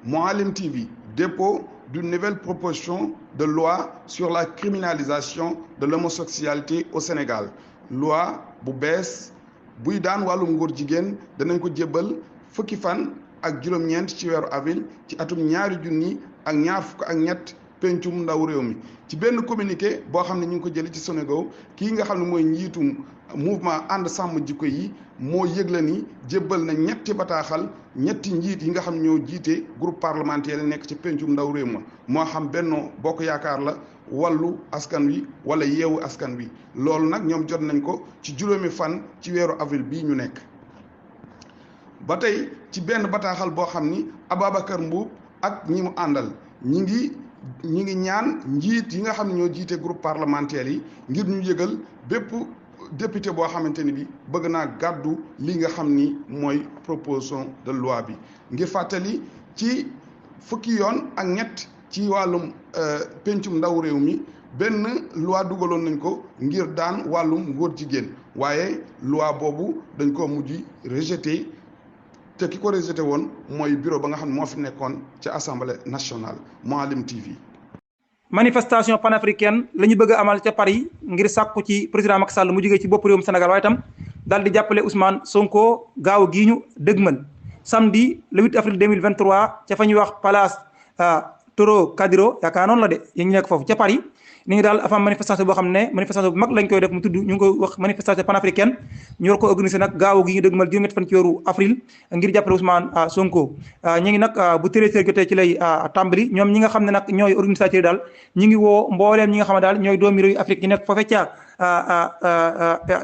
Mouhalim TV, dépôt d'une nouvelle proposition de loi sur la criminalisation de l'homosexualité au Sénégal. Loi bu bees buy daan wàllum ngóor jigéen danañ ko jébbal fukki fan ak juróom-ñeent ci weeru avril ci atum 2023 pencum ndaw réew mi ci benn communiqué boo xam ne ñu ngi ko jëlee ci Sénégal kii nga xam ne mooy njiitum mouvement ànd sàmm jikko yi moo yëgle ni jébbal na ñetti bataaxal ñetti njiit yi nga xam ne ñoo jiite groupe parlementaire yi nekk ci pencum ndaw réew ma moo xam Benno Bokk Yaakaar la Wallu Askan Wi wala Yeewu Askan Wi loolu nag ñoom jot nañ ko ci juróomi fan ci weeru avril bii ñu nekk. ba tey ci benn bataaxal boo xam ni Ababacar Mbuub ak ñi mu àndal ñi ngi ñaan njiit yi nga xam ne ñoo jiite groupe parlementaire yi ngir ñu yëgal bépp député boo xamante ni bi bëgg naa gàddu li nga xam ni mooy proposition de loi bi ngir fàttali ci fukki yoon ak ñett ci wàllum pencum ndaw réew mi benn loi dugaloon nañ ko ngir daan wàllum ngóor jigéen waaye loi boobu dañ ko mujj rejeté te ki ko rejeté woon mooy bureau ba nga xam ne moo fi nekkoon ci assemblée nationale. Mouhalim TV. manifestation panafricaine la ñu bëgg a amal ca Paris ngir sàkku ci président Macky Sall mu jógee ci bopp réewum Sénégal waaye itam daal di jàppale Ousmane Sonko gaaw gii ñu dëgmal samedi le 8 avril 2023 ca fa ñuy wax Palace Trocadéro yaakaar noonu la de yéen ñu nekk foofu ca Paris. ni ngi daal dafa am manifestation boo xam ne manifestation bu mag lañ koy def mu tudd ñu ngi koy wax manifestation panafricaine ñu war ko organiser nag gaaw gi ñu dëgmal juróom-ñett fan ci weeru avril ngir jàppale Ousmane Sonko ñu ngi nag bu 13h jotee ci lay tàmbali ñoom ñi nga xam ne nag ñooy organisateurs yi daal ñu ngi woo mbooleem ñi nga xam ne daal ñooy doomi réew Afrique yi nekk foofe ca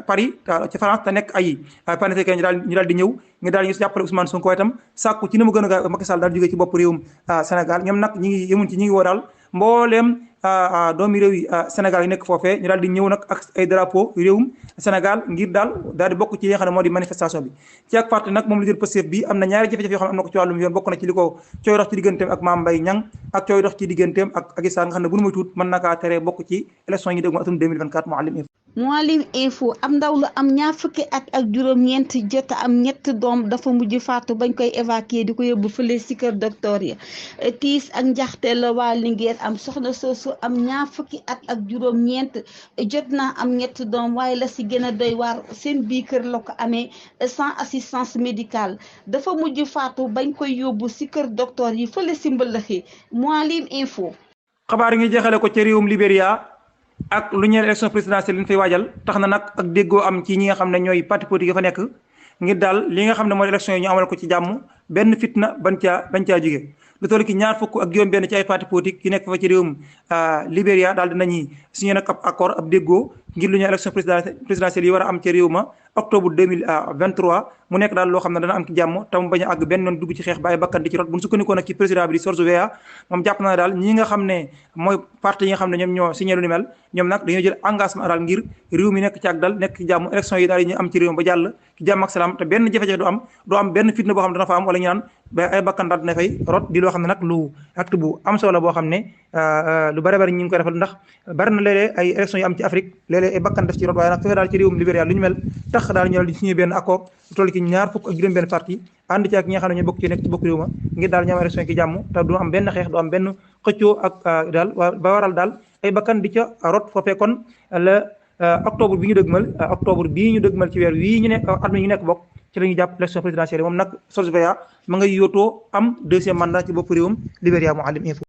Paris ci France te nekk ay panafricaine ñu daal di ñëw ngi daal ñu jàppale Ousmane Sonko itam sàkku ci ni mu gën a gaaw Macky Sall daal jógee ci bopp réewum Sénégal ñoom nag ñi ngi yemuñ ci ñi ngi woo daal mbooleem doomi réew yi Sénégal yi nekk foofee ñu daal di ñëw nag ak ay drapeau réewum Sénégal ngir daal di bokk ci li nga xam ne moo di manifestation bi ci ak fàtte nag moom leader Pastef bi am na ñaari jafe-jafe yoo xam ne am na ko ci wàllum yoon bokk na ci li ko cooy dox ci digganteem ak Mame Mbaye Niang ak cooy dox ci digganteem ak Adji Sarr nga xam ne bu nu muy tuut mën na kaa tere bokk ci élection yi dégg atum 2024 Mouhalim Info am ndaw la am ñaar fukki at ak juróom-ñeent jot am ñett doom dafa mujj faatu bañ koy évacuer di ko yóbbu fële si kër docteur ya tiis ak njaxte la waa Linguère am soxna soosu am ñaar fukki at ak juróom-ñeent jot naa am ñett doom waaye la si gën a doy waar seen bii kër la ko amee sans assistance médicale dafa mujj faatu bañ koy yóbbu si kër docteur yi fële si mbëlëxi Mouhalim Info. xabaar yi ngi jeexale ko ci réewum Libéria ak lu ñeel élection présidentielle li ñu fay waajal tax na nag ak déggoo am ci ñi nga xam ne ñooy parti politique yi fa nekk ngir daal li nga xam ne mooy élection yi ñu amal ko ci jàmm benn fitna bañ caa jóge lu toll ki ñaar fukk ak juróom benn ci ay parti politique yi nekk fa ci réewum Libéria daal dinañuy signé nag ab accord ab déggoo ngir lu ñeel élection présidentielle yi war a am ci réew ma octobre 2023 mu nekk daal loo xam ne dana am ci jàmm te mu bañ a àgg benn yoon dugg ci xeex ba ay bakkan di ci rot bu ñu sukkandikoo nag ci président bi di George Weah moom jàpp na daal ñi nga xam ne mooy parti yi nga xam ne ñoom ñoo signé lu ni mel ñoom nag dañoo jël engagement daal ngir réew mi nekk ci ak dal nekk ci jàmm élection yi daal yi ñu am ci réew mi ba jàll ci jàmm ak salaam te benn jafe-jafe du am benn fitna boo xam ne dana fa am wala ñu naan ba ay bakkan daal dina fay rot di loo xam ne nag lu acte bu am solo boo xam ne lu bari ñu ngi koy defal ndax bari na léeg-léeg ay élection yu am ci Afrique léeg-léeg ay bakkan def ci rot waaye nag fexe daal ci réewum Libéria lu ñu mel tax daal ñu daal di signé benn accord lu toll ci ñaar fukk ak juróom benn parti ànd ci ak ñi nga xam ne ñoo bokk ci nekk ci bokk réew ma ngir daal ñu am élection ki jàmm te du am benn xeex du am benn xëccoo ak daal ba waral daal ay bakkan di ca rot foofee kon la octobre bii ñu dëgmal ci weer wii ñu nekk at mi ñu nekk bokk ci la ñuy jàpp élection présidentielle moom nag George Weah ma ngay yootoo am deuxième mandat ci bopp réewam Libéria Mouhalim Info